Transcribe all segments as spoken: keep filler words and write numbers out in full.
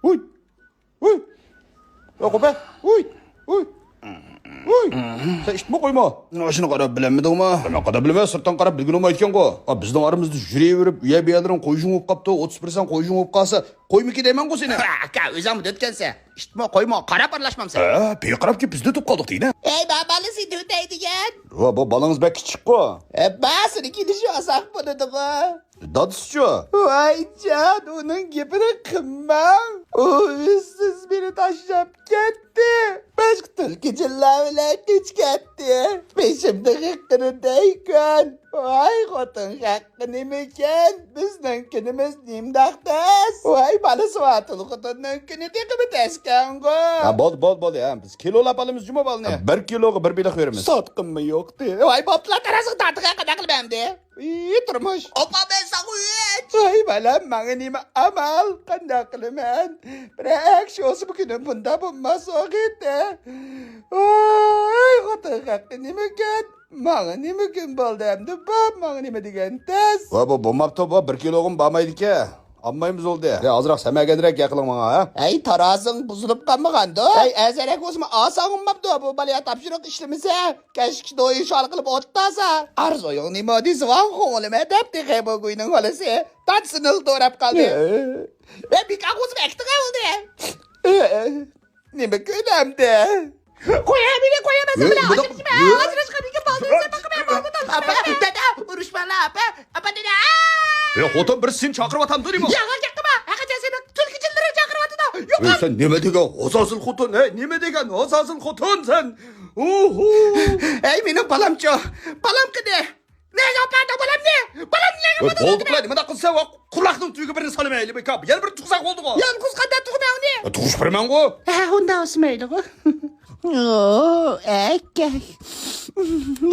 ھۇي! ھۇي! يا قوپە! ھۇي! ھۇي! ھۇي! سەن ئىتمۇ قويمۇ؟ شۇنى قاراپ بىلەلمىدىڭمۇ؟ مەن قانداق بىلىمەن، سىرتتىن قاراپ بىلگىلى بولمايدىكەنغۇ. ئا، بىزنىڭ ئارىمىزدا يۈرۈۋېرىپ، ئۇ يەر بۇ يەرلىرىڭ قويجۇڭ بولۇپ قاپتۇ، ئوتتۇز پىرسەنت قويجۇڭ بولۇپ قالسا، قويمىكى دەيمەنغۇ سېنى. ئاكا، ئۆزۈڭمۇ دۆتكەنسەن. ئىتمۇ قويمۇ، قاراپ ئارىلاشمامسەن؟ ھە، پىقىراپكى بىزدە تۇتۇپ قالدۇق دېگىنە. ئەي، بابالىسى دۆتەي دېگەن. ۋا، بۇ بالىڭىز بەك كىچىكقۇ. ئە، باسىنى كېلىشى ئازاق بولىدىغۇ. دادىسىچۇ؟ ۋايجان، ئۇنىڭ گېپىنى قىلماڭ. ئۇ ئىزسىز مېنى تاشلاپ كەتتى. باشقا تۈلكىجىنلار بىلەن قېچىپ كەتتى. بېشىمدا غىققىنى دەيكەن. ۋاي، خوتۇن ھەققى نېمىكەن؟ بىزنىڭ كۈنىمىز نېمانداق تەس؟ ۋاي، بالىسى بار تۇل خوتۇننىڭ كۈنى تېخىمۇ تەسكەنغۇ. ھە، بولدى، بولدى، بولدى. ھە، بىز كىلولاپ ئالىمىز جۇمۇ بالىنى. ھە، بىر كىلوغا بىر بېلىق بېرىمىز. ساتقىنمۇ يوقتى. ۋاي، بوپتۇلا، تارازىغا تارتىغان قانداق قىلىمەن ئەمدى؟ ئى، تۇرمۇش. ئاپا، مەن ساغۇيۇچ. ۋاي بالام، ماڭا نېمە ئامال، قانداق قىلىمەن؟ بىراق شۇ بولسا بۇ كۈنۈم بۇنداق بولماس ئوغىتى. ۋاي، خوتۇن ھەققى نېمىكەن؟ ماڭا نېمە كۈن بولدى ئەمدى باب، ماڭا نېمە دېگەن تەس؟ ۋا، بۇ بولماپتۇ، بۇ بىر كىلوغىمۇ بارمايدىكەن. ئالمايمىز بولدى. يا، ئازراق سەمەگەنرەك گەپ قىلىڭ ماڭا، ھە؟ ئەي، تارازىڭ بۇزۇلۇپ قالمىغاندۇ؟ ئەي، ئەزەرەك بولسىمۇ ئاسان بولماپتۇ بۇ بالىيا تاپشۇرۇق ئىشلىمىسە. كەچكىچە دويۇن شال قىلىپ ئولتۇرسا، ئارزۇيۇڭ نېمە دېسە، ۋاڭ خۇڭلىمە دەپ تېخى بۇ گۇينىڭ بالىسى دادىسىنىلا دوراپ قالدى. ۋە بىكار قوزۇپ ئەكتىڭ ئەۋلىدى. نېمە كۆرەمدى؟ قويە مېنى، قويە، مەن سەن بىلەن ئاجرىشىمەن. ئاجراشقاندىن كېيىن بالدۇرسەن باقىمەن، بالدۇرسەن باقىمەن. دادا، ئۇرۇشماڭلار، ئاپا. ئاپا، دادا. ئە، خوتۇن، بىر سېنى چاقىرىۋاتامدۇ نېمە؟ ياغا گەپ قىلما. ھەقىقەت سېنى تۈلكىچىلىرى چاقىرىۋاتىدۇ. يوقال. ئەي، سەن نېمە دېگەن ھازازىل خوتۇن، ھە؟ نېمە دېگەن ھازازىل خوتۇن سەن؟ ئوھو. ئەي، مېنىڭ بالامچۇ؟ بالام قېنى؟ نەگە ئاپاردىڭ بالامنى؟ بالامنى نەگە ئاپاردىڭ؟ بولدى، نېمە قىلسا، قۇلاقنىڭ تۈۋىگە بىرنى سالىمەن، ھېلى بىكار. يەنە بىر تۇغساق بولدىغۇ. يالغۇز قانداق تۇغىمەن ئۇنى؟ تۇغۇش بېرىمەنغۇ. ھە، ئۇنداق ئۆسمەيدىغۇ. ئو، ئەكەك.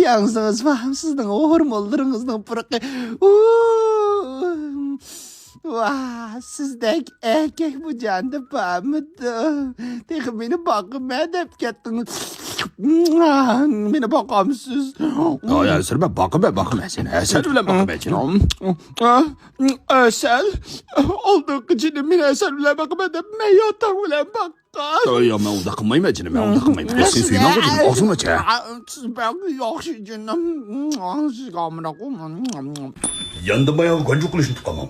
ياڭزىڭىز بار، سىزنىڭ ھورمونلىرىڭىزنىڭ پۇرىقى. ئۇ. ۋاھ، سىزدەك ئەركەك بۇ جاندا بارمىدۇ؟ تېخى مېنى باقىمەن دەپ كەتتىڭىز. مېنى باقامسىز؟ ھاي، ھەسەل، مەن باقىمەن، باقىمەن سېنى. ھەسەل بىلەن باقىمەن جېنىم. ھەسەل؟ ئالدىنقى جېنىم مېنى ھەسەل بىلەن باقىمەن دەپ مەن ياتاق بىلەن باققان. يا، مەن ئۇنداق قىلمايمەن جېنىم، مەن ئۇنداق قىلمايمەن. سېنى سۆيمەڭغۇ جېنىم، ئاغزىڭنى ئاچ. سىز بەك ياخشى جېنىم. سىزگە ئامراق. ياندىن باياغى گانجۇ قىلىشنى تۇتقانمەن.